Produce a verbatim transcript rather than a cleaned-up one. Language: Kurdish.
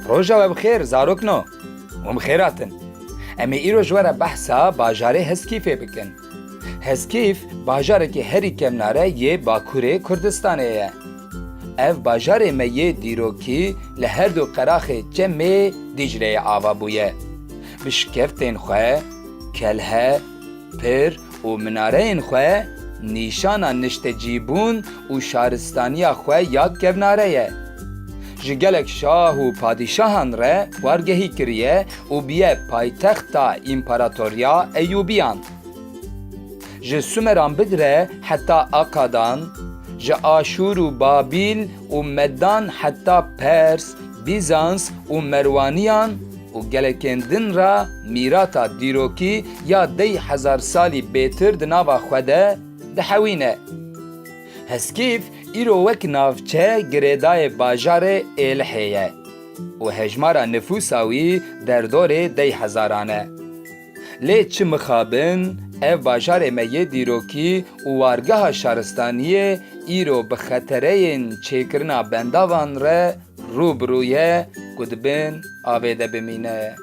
Roja we bi xêr, zarokno. Hûn bi xêr hatin. Em ê îro ji we re behsa bajarê Heskîfê bikin. Heskîf bajarekî herî kevnare yê Bakurê Kurdistanê ye. Ev bajarê me yê dîrokî li her du qeraxê Çemê Dîcleyê ava bûye. Bi şikeftên xwe, kelhe, pir û minareyên xwe nîşana niştecîbûn û şaristaniya xwe ya kevnare ye. Ji gelek şah û padîşahan re wargehî kiriye û bûye paytexta Împaratoriya Eyûbiyan. Ji Sumeran bigire heta Akadan, ji Aşûr û Babîl û Medan heta Pers, Bîzans û Merwaniyan û gelekên din re mîrata dîrokî ya dey hezar salî bêtir di nava xwe de dihewîne. Heskîf îro wek navçe girêdayê bajarê Êlihê ye û hejmara nifûsa wî derdorê dey hezaran e. Lê çi mixabin, ev bajarê me yê dîrokî û wargeha şaristaniyê îro bi xetereyên çêkirina bendavan re rû bi rû ye ku dibin avê de bimîne.